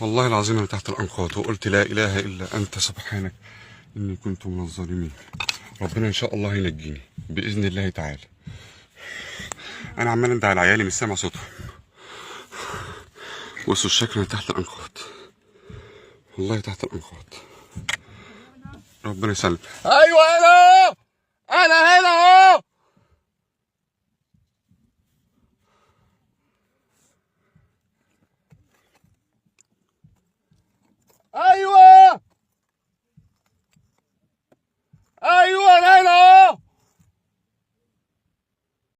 والله العظيم انا تحت الانقاض، وقلت لا اله الا انت سبحانك اني كنت من الظالمين. ربنا ان شاء الله ينجيني باذن الله تعالى. انا عمال اندع على عيالي، مش سامع صوتهم. بصوا الشكل، انا تحت الانقاض، والله تحت الانقاض. ربنا يسلم. ايوه انا هنا اهو.